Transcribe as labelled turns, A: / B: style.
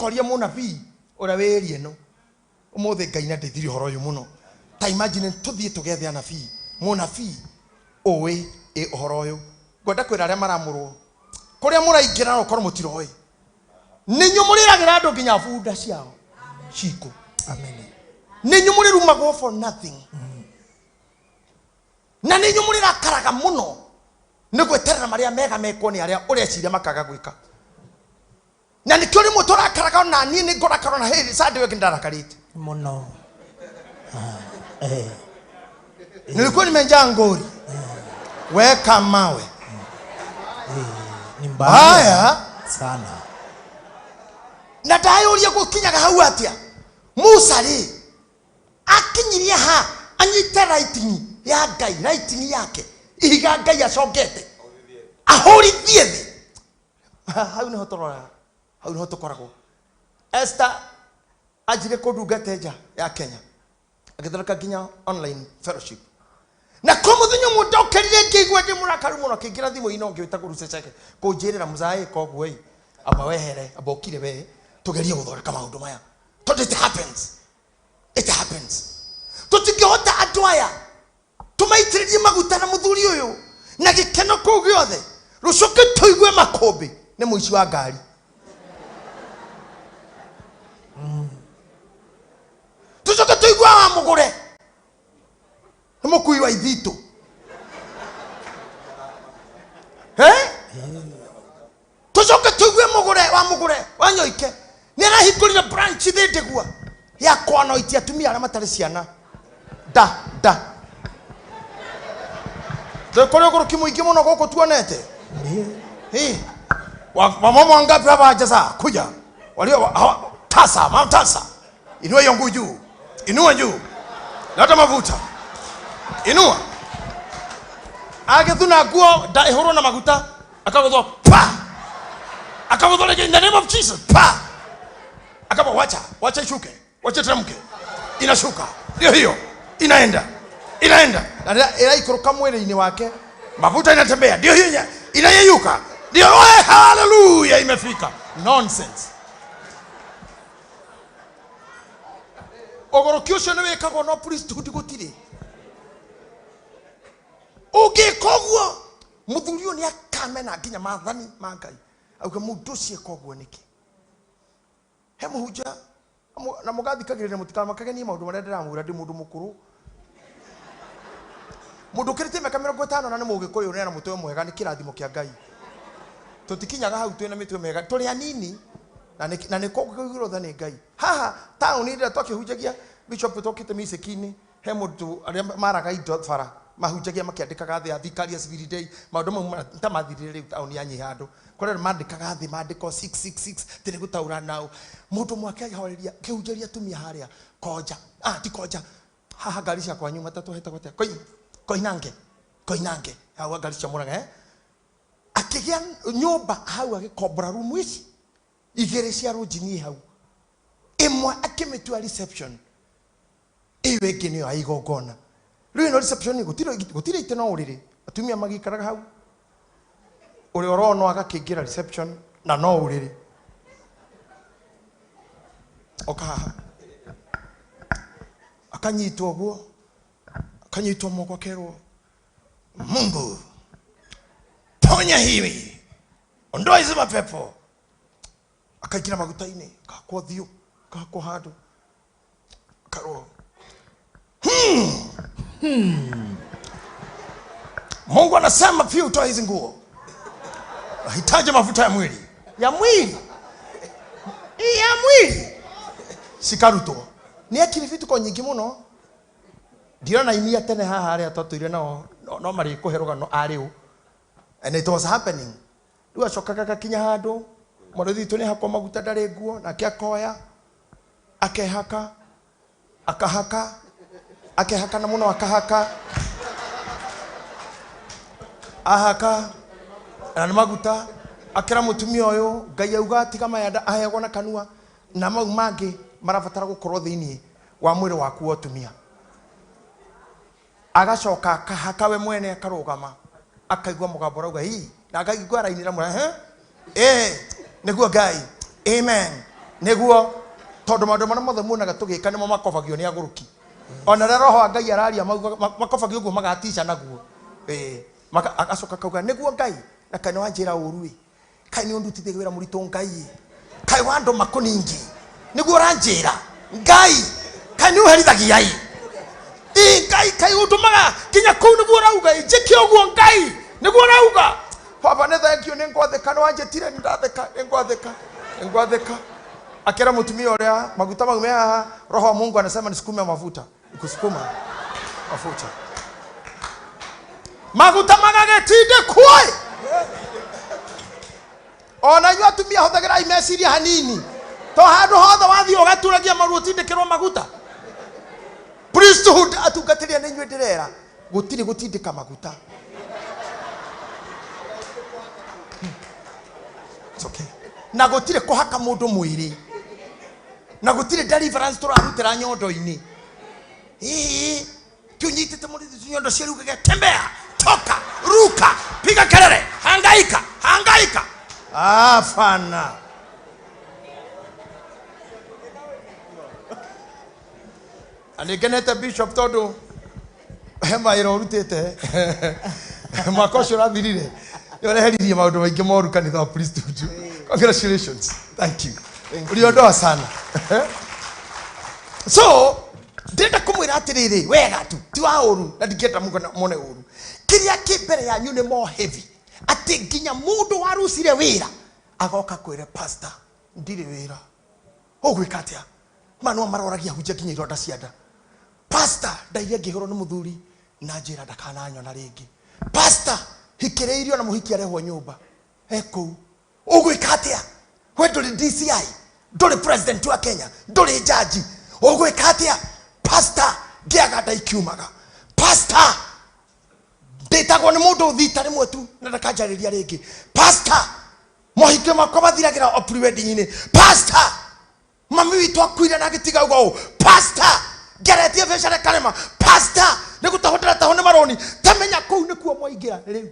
A: Tũkoria mũnabii ũrĩa wĩ area ĩno. Ũmũthĩ Ngai nĩ andeithirie ũhoro ũyũ mũno. Ta imagine tũthiĩ tũgethe anabii, mũnabii ũĩ ĩ ũhoro ũyũ. Ngwenda kwĩra arĩa maramũrwo, kũrĩa mũraingĩra no ũkorwo mũtiroĩ. Nĩ inyuĩ mũrĩragĩra andũ nginya bunda ciao cikũ.
B: Amen.
A: Nĩ inyuĩ mũrĩrumagwo for nothing. Na nĩ inyuĩ mũrĩrakaraga mũno nĩ gweterera marĩa mega mekwo nĩ arĩa ũreciria makaga gwĩka. Na nĩkĩo rĩmwe tũrakaraga ona niĩ nĩ ngũrakara ona hĩndĩ Sunday ĩyo ndarakarĩte.
B: Mũno. Ah, eh.
A: Nilikuwa nimejaa ngori. Weka mawe.
B: Eh, ni mbaya
A: Haya.
B: sana.
A: Na ndayũria gũkinyaga hau atĩa? Musa rĩ akinyirie ha anyite writing ya Ngai, writing yake ihiga Ngai acongete ahũrithie thĩ. Hau nĩho tũroraga, hau nĩho tũkoragwo. Esther anjire kũndungata nja ya Kenya agĩthondeka nginya online fellowship na kwa mũthenya ũmwe ndokĩrire ngĩigua ndĩ mũrakaru mũno akĩingĩra thimũ-inĩ ũngĩ wĩtagwo Ruseceke kũnjĩrĩra mũzaĩ koguo ĩ amba wehere amba ũkire we tũgerie gũthondeka maũndũ maya tondũ it happens, it happens. Tũtingĩhota andũ aya tũmaitĩrĩrie maguta na mũthuri ũyũ na gĩkeno kũu gĩothe rũcoke tũigue makũmbĩ nĩ mũici wa ngari. Tũcoke tũigue wa mũgũre nĩ mũkui wa ithitũ. Eh? Tũcoke tũigue mũgũre wa mũgũre wa nyoike nĩ arahingũrire branch thĩndĩgua ya kwanoitia atumia arĩa matarĩ ciana da da. Kũrĩ ũgũrũki mũingĩ mũno gũkũ tuonete. Hii. Wamama wangapi hapa hawajazaa? Kuja. Walio hawa, tasa, mama tasa. Inua hiyo nguo juu. Inua juu. Leta mafuta. Inua. Agethuna nguo da ihurwo na maguta akaguthwo pa. Akaguthwo rĩngĩ in the name of Jesus pa. Akaba wacha, wacha ishuke. Wacha teremke. Inashuka. Ndio hiyo. Inaenda. Inaenda. Na ĩraikũrũka mwĩrĩ-inĩ wake. Mafuta inatembea. Ndio hiyo inayeyuka. Ndio oe, haleluya imefika. Nonsense. Ũgũrũki ũcio nĩ wĩkagwo no priesthood gũtirĩ. Ũngĩka ũguo mũthuri ũyũ nĩ akamena nginya maathani ma Ngai. Auge mũndũ ũcio eka ũguo nĩkĩ? He mũhunjia na mũgathikagĩrĩria mũtikamakage niĩ maũndũ marĩa ndĩramwĩra ndĩ mũndũ mũkũrũ. Mũndũ ũkĩrĩtie mĩaka mĩrongo ĩtano na nĩ mũgĩkũyũ na ena mũtwe mwega nĩ kĩrathimo kĩa Ngai. Tũtikinyaga hau twĩna mĩtwe mĩega, tũrĩ anini na nĩ kũiguĩrwo tha nĩ Ngai. Haha taũni ĩrĩa twakĩhunjagia bishop twokĩte mĩcĩki-inĩ he mũndũ arĩa maraga indo bara mahunjagia makĩandĩkaga thĩ ya Vicarious Every Day maũndũ mau ta mathirire rĩu taũni yanyiha andũ. Kũrĩ andũ mandĩkaga thĩ mandĩko 666 tĩrĩ gũtaũra nao. Mũndũ ũmwe akĩhoreria akĩhunjĩria atumia harĩa Konja, ah ti Konja, haha ngari cia kwanyu matatũ hetagwo atĩa? Koinange, Koinange, hau ngari cia Mũrang'a, eh? Akĩgĩa nyũmba hau agĩkombora rumu ici igĩrĩ cia rũnjini hau, ĩmwe akĩmĩtua reception, ĩyo ĩngĩ nĩyo ya igongona. Rĩu ĩno reception gũtirĩ itĩ no ũrĩrĩ, atumia magĩikaraga hau, ũrĩa ũronwo agakĩingĩra reception na no ũrĩrĩ. Oka haha akanyitwo ũguo, akanyitwo moko akerwo, Mungu ponya hivi, ondoa hizi mapepo. Akaingĩra maguta-inĩ, akahakwo ũthiũ, akahakwo handũ, akarwo Mungu anasema pia utoe hizi nguo, nahitaji mafuta ya mwili, ya mwili, ya mwili cikarutwo. Nĩ ekire bituko nyingĩ mũno. Ndirona inia tene haha arĩa twatũire nao no marĩkũhe rũgano arĩ ũ. And it was happening. Rĩu acokaga agakinya handũ mũrĩthi witũ nĩ hakwo maguta ndarĩ nguo, nake akoya akehaka, akahaka, akehaka na mũno akahaka, ahaka na nĩ maguta, akĩra mũtumia ũyũ Ngai auga tiga maya aheagwo na kanua na mau mangĩ marabatara gũkorwo thĩinĩ wa mwĩrĩ waku wa ũtumia. Agacoka akahaka we mwene akarũgama akaigua mũgambo ũrauga hii, na akaigua arainĩra mũra, eh? Eh, nĩguo Ngai, amen. Nĩguo tondũ maũndũ marĩa mothe muonaga tũgĩka nĩmo makobagio nĩ agũrũki. Ona rĩrĩa roho wa Ngai araria makobagio ũguo magatica naguo. Ĩĩ. Agacoka akauga nĩguo Ngai na kaĩ nĩwanjĩra ũru ĩ. Kaĩ nĩ ũndutithia wĩra mũritũ Ngai ĩ. Kaĩ wandũma kũningi. Nĩguo ũranjĩra Ngai kaĩ nĩ ũherithagia ĩ. Ĩ Ngai kaĩ ũndũmaga nginya kũu nĩguo ũrauga ĩ njĩke ũguo Ngai nĩguo ũrauga. Baba nĩ thank you nĩ ngwathĩka nĩ wanjĩtire nĩ ndathĩka nĩ ngwathĩka nĩ ngwathĩka. Akĩra mũtumia ũrĩa maguta mau me haha roho wa Mungu anasema nisukume mafuta. Kusukuma mafuta. Maguta magagĩtindĩkwo ĩ. Ona inyuĩ atumia hũthagĩrai meciria hanini. To handũ hothe wathiĩ ũgaturagia maru ũtindĩkĩrwo maguta. Priesthood atungatĩri nĩ inyuĩ ndĩrera gũtirĩ gũtindĩka maguta. It's okay. Na gũtirĩ kũhaka mũndũ mwĩrĩ. Na gũtirĩ deliverance tũrarutĩra nyondo-inĩ. Ĩĩ, ti ũnyitĩte mũrĩthi nyondo cia rugage tembea, toka, ruka, piga kelele, hangaika, hangaika. Hapana. Na nĩ ngenete bishop tondũ he mawĩra ũrutĩte mwaka ũcio ũrathirire nĩ ũreheririe maũndũ maingĩ moru kanitha wa priesthood. Congratulations. Thank you. Uliondoa sana. So ndĩrenda kũmwĩra atĩrĩrĩ wega tu ti wa ũru na ndingĩenda muone ũru. Kĩrĩa kĩ mbere yanyu nĩ more heavy atĩ nginya mũndũ warucire wĩra agoka kwĩre pastor ndirĩ wĩra ũgwĩka atĩa ma no maroragia hunjia nginya ironda cia nda. Pastor ndaire ngĩhũrwo nĩ mũthuri na njĩra ndakananyona rĩngĩ. Pastor hikĩrĩirio na mũhiki arehwo nyũmba e kũu ũgwĩka atĩa we ndũrĩ DCI ndũrĩ president wa Kenya ndũrĩ jaji ũgwĩka atĩa pastor ngĩaga nda ikiumaga. Pastor ndĩtagwo nĩ mũndũ thita rĩmwe tu na ndakanjarĩria rĩngĩ. Pastor mohikio makwa mathiragĩra o pre-wedding-inĩ. Pastor mami witũ akuire na agĩtiga uga ũũ. Pastor ngeretie biacara ĩkarema. Pastor nĩ gũtahwo ndĩratahwo nĩ maroni. Tamenya kũu nĩkuo mwaingĩra rĩu.